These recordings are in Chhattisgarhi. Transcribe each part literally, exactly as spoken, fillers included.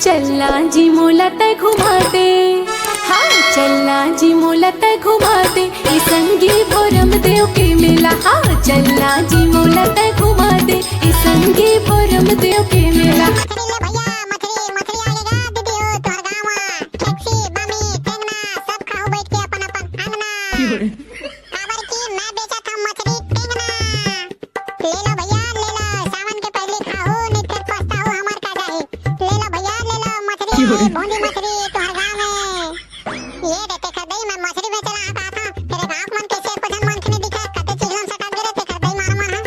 चलना जी मोला तै घुमा दे, हाँ चलना जी मोला तै घुमा दे, ए संगी भोरम देव के मेला, हाँ चलना जी मोला तै घुमा दे, ए संगी भोरम देव के मेला। मछरी ले भैया, मछरी, मछरी आ गे गा दीदी हो तोहर गाँव म। खेकसी, बामी, टेंगना, सब खाहू बैठ के अपन अपन अंगना। काबर कि मैं बेचत हूँ मछरी टेंगना। ले लो भैया, ले लो, सावन के पहली खाहू, नहीं फिर पछताहू, हमार का जाही। ले लो भैया, ले लो, मछरी आए, भूंजी मछरी, तोहर गाँव में। ये रे, तेखर दई, मैं मछरी बेचे ला कहा था, तेरे गाँव के मन कैसे एको झन मन के नहीं दिखा, कते चिघलम सटात गे रे, तेखर दई मार मन हा।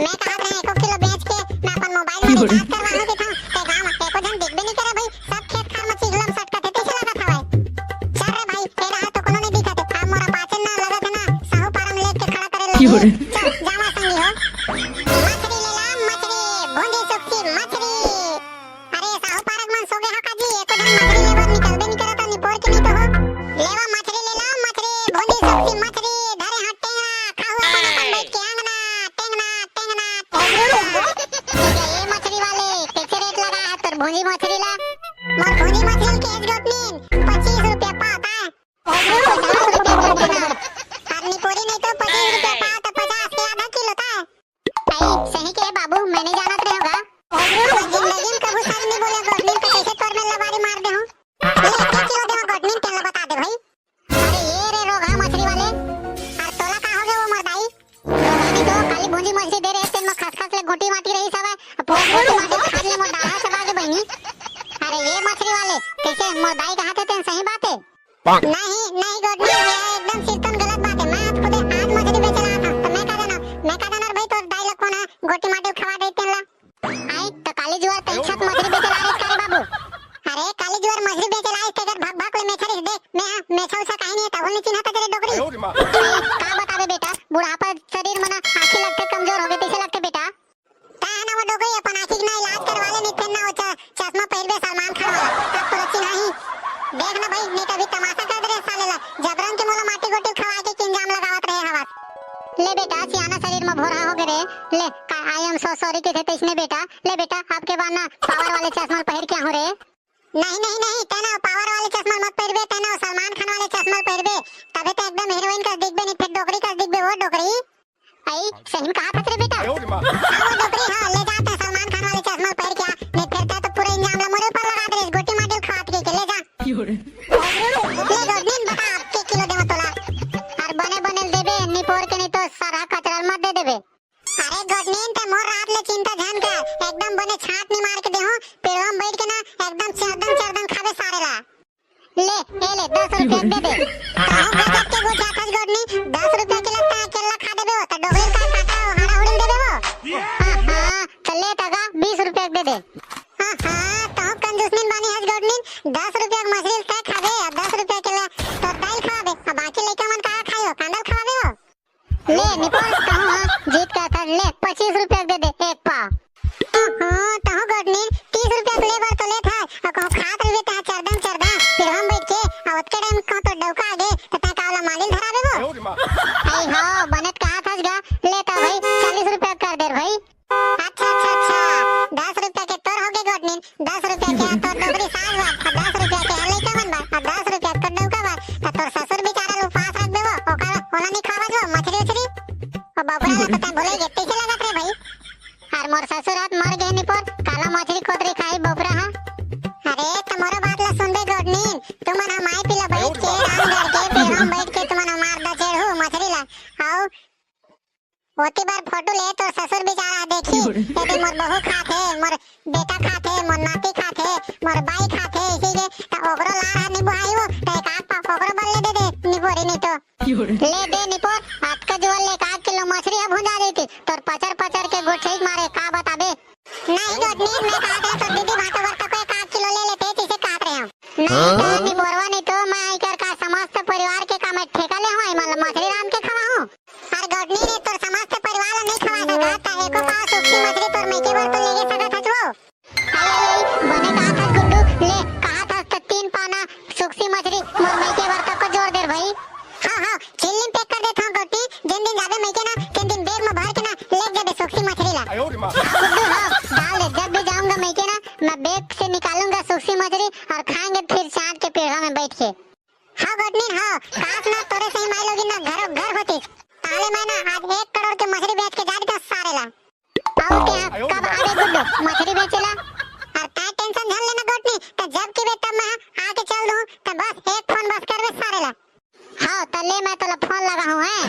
मैं कहा रहे, एको किलो बेच के मैं अपन मोबाइल में रिचार्ज करवा हूँ, दिखा, ते गाँव में एको झन दिखबे नहीं करे भाई, सब खेत खार में चिघलम सटकत हे, तइसे लागत हवय। चल रे भाई, ए डहर तो कोनो नइ दिखत हे। अब मोर पाछे न लगत हे ना, साहू पारा म लेग के खड़ा करे लगही। चल, जावा संगी हो। मछरी ले ला, मछरी, भूंजी सुक्खी मछरी। अरे, साहू पारा के मन सो गे हा का जी? एको झन मछरी लेबर निकलबे नइ करत हे, निपोर के नइ तो हो। लेवा मछरी ले ला, मछरी, भूंजी सुक्खी मछरी, धरे हा टेंगना, खाहू अपन अपन बइठ के अंगना, टेंगना, टेंगना, टेंगना। ए मछरी वाले, कइसे रेट लगा हे तोर भूंजी मछरी ला? मोर भूंजी मछरी के एच गोटनीन, पच्चीस रुपया पाव, ताय। पचास रुपया कर देना। अरे निपोरी नहीं तो पच्चीस रुपया पाव, तो पचास के आधा किलो, ताय। ताई, सही के बाबू, मैं नहीं जानत रहे होगा। जिंदगी में कभू सर नहीं बोले, गोटनीन तो कैसे तोर में लबारी मार दे हूँ। ले, एक किलो देवा गोटनीन, तेला बता दे भाई। अरे ये रे रोगहा मछरी वाले, अरे तोला का हो गया वो मरदाई? रोगहा नहीं तो खाली भूंजी मछली दे रहे, तेन में खसखस ले गोटी माटी रही सब है, अब पूरा गोटी माटी खा ले मोर डाढ़ा चबा के बहिनी। अरे ये मछरी वाले, कैसे मोर दाई कहा थे तेन सही बात है? नहीं, नहीं गोटनीन, ये एकदम सिरतोन गलत बात है। मैं आज खुदे आज मछली बेचे ला था, तो मैं का जाना, मैं का जाना रे भाई तोर दाई लोग कौन है, गोटी माटी खवा दे तेन ला। आई, त काली जुआर तैं छत मछरी बेचे ला रेस करे बाबू। अरे, काली जुआर मछरी बेचे ला रेस, तेकर भक भक ले मेछा रिस देख, मैं हा, मेछा उछा काहे नहीं है, तभो नहीं चिन्हा तेरे डोकरी। आई, का बतावे बेटा, बुढ़ापा शरीर मना आँखी लगते कमजोर हो गए, तैसे लगते बेटा। ता है ना वो डोकरी, अपन आँखी के ना इलाज करवा ले, नहीं फिर ना वो च-, चश्मा पहिरबे सलमान खान वाला, तब तोला चिन्हाही। देख ना भाई, नहीं तो अभी तमाशा कर दे रे साले ला, जबरन के मोला माटी गोटी खवा के इंजाम लगावत रहे हवस। ले बेटा, सियाना शरीर में भोरहा हो गए रे, ले, का I am so sorry कहिथे तइसने बेटा। ले बेटा, अब के बाद ना पावर वाले चश्मा पहिर के आहूँ रे। नहीं, नहीं, नहीं, तैं ना पावर वाले चश्मा मत पहिरबे, तैं ना सलमान खान वाले चश्मा पहिरबे, तभे तो एकदम हीरोइन कस दिखबे, नहीं फिर डोकरी कस दिखबे, वो डोकरी। आई, सही में कहा था रे बेटा। हाँ, वो डोकरी, हाँ, ले जा तैं सलमान खान वाले चश्मा पहिर के आ, नहीं फिर तैं तो पूरा इंजाम ला मोरे ऊपर लगा दे रे, गोटी माटी खवात के, के ले जा। ले गोटनीन बता, अब के किलो देवा तोला। अरे बने बने देबे, निपोर के नहीं तो सरहा कचरा मत दे देबे। अरे गोटनीन, तैं मोर रात ले चिंता झन कर, एकदम बने छाट निमार के देहूं, पेड़वा में बैठ के ना एकदम चरदन चरदन खाबे सारे ला। ले, ए ले, दस रुपया दे दे। कहूं गजब के गोठियाथस गोटनीन, दस रुपया के लगता है केला खा देबे वो, त डोकरी का काटा हो, हाड़ा उड़िल देबे वो। हाँ, हाँ, त ले तगा, बीस रुपया दे दे। हाँ, हाँ, तहूं कंजूसनीन बानी हस गोटनीन, दस रुपया के मछली तैं खाबे, और दस रुपया के ला तोर दाई खवाबे, अब बाकी लइका मन का खाई हो, कांदा ल खवाबे वो। ले निपोर, तहूं हा जीत के था, ले पच्चीस रुपया के दे दे एक पाव। ओहो, तहूं गोटनीन तीस रुपया के ले बर तो लेत हस, अउ कहूं खात रहिबे तहां चरदम चरदा, फिर हम बैठ के, अउ ओतके टाइम कहूं तो डौका आगे, त तैं कावला मालिल धराबे वो। आई हो, बने त कहा थस गा, ले त भाई चालीस रुपया कर दे रे भाई। अच्छा, अच्छा, अच्छा, दस रुपया के तोर होगे गोटनीन, दस रुपया के तोर डोकरी सास बर, अउ दस रुपया के लइका मन बर, अउ दस रुपया तोर डौका बर, त तोर ससुर बेचारा ल उपास रखबे वो, ओकर, ओला नी खवाबे वो मछरी उछरी। ओ बबुरा ला तो तैं भुले गे, तइसे लगत रे भाई? अरे मोर ससुर ह त मर गे निपोर, काला मछरी कोतरी खाही बबुरा हा। अरे त मोरो बात ला सुनबे गोटनीन, तुमन ह माई पिला बैठ के, राम घर के, पेड़वा में बैठ के तुमन ह मार दा चेड़हू मछरी ला, अउ ओती बर फोटो ले तोर ससुर बेचारा देखही, कहिथे मोर बहू खाथे, मोर बेटा खाथे, मोर नाती खाथे, मोर बाई खाथे, इसी के त ओकरो लार ह नी बुहाई वो, त एक आध पाव ओकरो बर ले दे दे, निपोरी नहीं तो। ले दे निपोर, अतका जुआर ले एक आध किलो मछरी ह भुंजा देती, तोर पचर पचर के गोठई मारे, का बताबे? नहीं गोटनीन, मैं कहा था तो दीदी भाटो बर तको एक आध किलो ले लेते, जिसे काट रहे हो। नहीं तो निपोरवा नहीं तो मैं आइकर का समस्त परिवार के का मैं ठेका ले हूँ, मतलब मछली रांध के खवाहूँ। अरे गोटनीन, तोर समस्त परिवार ला नहीं खवा सकत, त एको पाव सूखी मछली तोर मइके बर तो लेगे सकत हस वो। अरे, अरे, बने कहा था गुड्डू, ले, कहा था त तीन पाना सूखी मछली मोर मइके बर तको जोर दे रे भाई। हाँ, हाँ, चिल्ली में pack कर देता हूँ गोटनीन, जिन दिन जाबे मइके ना, तिन दिन bag में भर के ना, ले जाबे सूखी मछली ला। हाँ, गुड्डू, हाँ, डाल दे, जब भी जाऊंगा मइके ना, मैं bag से निकालूंगा सूखी सुक्सी मछरी और खाएंगे फिर चांद के पीढ़ा में बैठ के। हाँ गोटनी, हाँ, काश ना तोरे सही माई लोगिन ना घरों घर होती, ताले मैं ना आज एक करोड़ के मछरी बेच के जा देता सारे ला। अउ तें कब आबे गुड्डू मछरी बेचे ला? और तैं टेंशन झन लेना गोटनी, त जब की बे तब मैं आके चल दूं, त बस एक फोन बस करबे सारे ला। हाँ, त ले मैं तोला फोन लगा हूँ, हैं?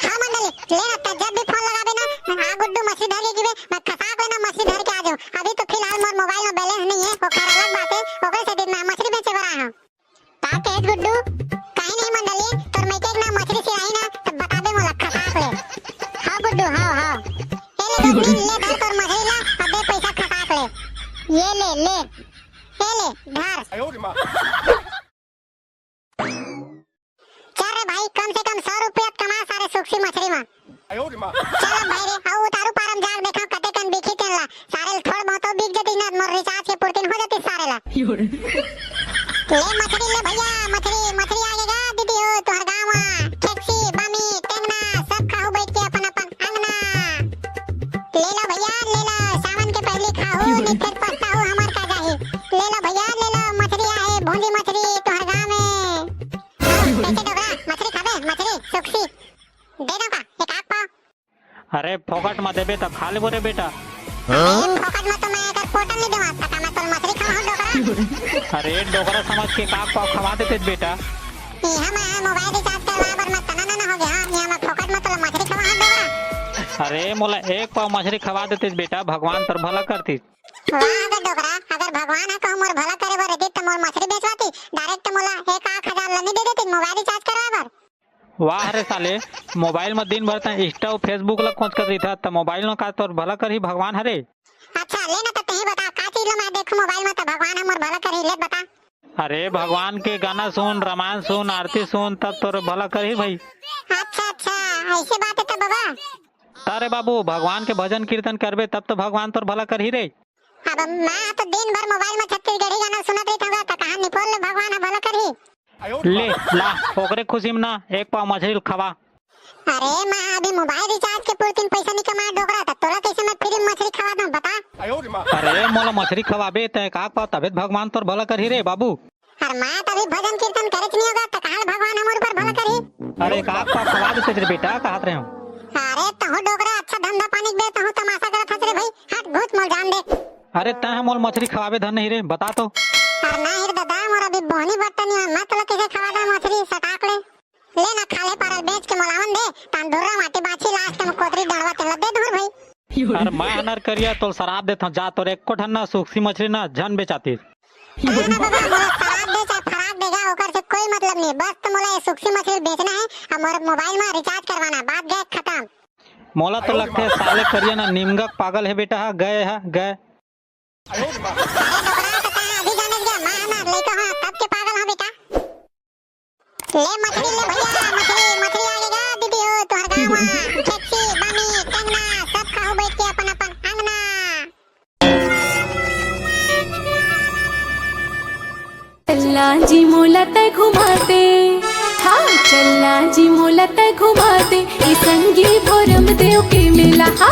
हाँ मंडली, ले ना, त जब भी फोन लगाबे ना, आ गुड्डू मछरी धर के गिबे, मैं खसाक लेना मछरी धर के आ जाऊँ। अभी तो फिलहाल मोर मोबाइल में बैलेंस नहीं है, ओकर अलग बात है, ओकरे से दिन मैं मछरी बेचे बर आया हूँ। का कहेस गुड्डू? कहीं नहीं मंडली, तोर मइके के ना मछरी सिराही ना, त बताबे मोला खसाक ले। हाँ गुड्डू, हाँ, हाँ। ए ले गोटनी, ले धर तोर मछरी ला, अबे पैसा खसाक ले। ये ले, ले। ए ले, धर। चल रे भाई, कम से कम सौ रुपया कमा सारे सुक्सी मछरी मा। चल अब भाई रे, अउ उतारू पारम जाग देखा कते कन बिकही तेन ला। सारे ला थोड़ बहुत बिक जतिस ना, मोर रिचार्ज के पुरतिन हो जतिस सारे ला। ले मछरी ले भैया, मछरी, मछरी आ गे गा दीदी हो, तुहर गाँव मा। खेकसी, बामी, टेंगना, सब खाहू बैठ के अपन अपन अंगना। ले ला भैया, ले ला, सावन के पहली खाहू, नहीं फिर पछताहू हमार का जाही। ले ला भैया, ले ला, मछरी आहे, भूंजी मछरी, तुहर गाँव में। कैसे डोकरा, मछरी खाबे, मछरी, सुक्सी। दे दो का, एक आध पाव। अरे, फोकट म देबे त खा लेबो रे बेटा। अरे, फोकट म तो मैं अगर पोटल नहीं देवा, त का मैं तोर मछरी खावा डोकरा? अरे, डोकरा समझ के एक आध पाव खवा देते बेटा। इहाँ मैं मोबाइल रिचार्ज करवाए बर मैं तना ना हो गया, हाँ, इहाँ मैं फोकट म तोला मछरी खवा डोकरा। अरे, मोला एक पाव मछरी खवा देते बेटा, भगवान तोर भला करतीस। वाह गा डोकरा, अगर भगवान ह कहूँ मोर भला करे बर रहतीस त मोर मछरी बेचवातीस, डायरेक्ट मोला एक आध हजार ल नहीं दे देतीस मोबाइल रिचार्ज करवाए बर। वाह रे साले, मोबाइल म दिन भर तैं Insta अउ Facebook ल कोचकत रहिथस, त मोबाइल म का तोर भला करही भगवान ह रे? अच्छा, ले ना त तेही बता, का चीज ल मैं देखहूँ मोबाइल म त भगवान ह मोर भला करही, ले बता। अरे, भगवान के गाना सुन, रामायण सुन, आरती सुन, तब तोर भला करही भाई। अच्छा, अच्छा, ऐसे बात है त बबा। त रे बाबू, भगवान के भजन कीर्तन करबे तब तो भगवान तोर भला करही रे। अब मैं तो दिन भर मोबाइल म छत्तीसगढ़ी गाना सुनत रहिथंव गा, त कहाँ निपोर ले भगवान ह भला करही? ले, ला, ओकरे खुशी में ना, एक पाव मछरी ल खवा। अरे, मैं अभी मोबाइल रिचार्ज के पुरतिन पैसा नहीं कमाए डोकरा, त तोला कैसे मैं फ्री में मछरी खवा दूं, बता? अरे, मोला मछरी खवाबे, तैं एक आध पाव, तभे त भगवान तोर भला करही रे बाबू। अरे, मैं त अभी भजन कीर्तन करेच नहीं हों गा, त कहाँ ले भगवान हमर ऊपर भला करही? अरे, एक आध पाव खवा देते रे बेटा, कहत रहे हूँ। अरे, तहूँ डोकरा अच्छा धंधा पानी के बे, तहूँ तमाशा करत हस रे भाई, हट, घुस मोल जान दे। अरे, तैं ह मोल मछरी खवाबे धन नहीं रे, बता तो। अरे नहीं रे दादा, मोर अभी बोहनी बट्टा नहीं है, मैं तोला कैसे खवा दा मछरी, सटाक ले। ले ना, खाल्हे पारल बेच के मोला आवन दे, तान ढुर्रा माटी बाछी लास्ट में कोतरी डंडवा तेला दे दूं भाई। अरे मैं हनर करिया तोल सराप देथंव, जा तोर एको ठन ना सुक्सी मछरी ना झन बेचातीस। ना ना बाबा, मोला सराप दे चाहे फराक देगा, ओकर से कोई मतलब नहीं, बस तो मोला ये सुक्सी मछरी बेचना है, अब मोर मोबाइल में रिचार्ज करवाना, बात गए खत्म। मोला तो लगथे साले करिया ना निमगा के पागल हे बेटा, हा गए हा गए। अरे डोकरा, त तैं अभी जाने गया, मैं ना लइका हूँ, तब के पागल हूँ बेटा। ले मछरी ले भैया, मछरी, मछरी आ गे गा दीदी हो, तुहर गाँव मा। खेकसी, बामी, टेंगना, सब खाहू बैठ के अपन अपन अंगना। चलना जी मोला तैं घुमा दे, हाँ, चलना जी मोला तैं घुमा दे, ए संगी भोरम देव के मेला, हाँ।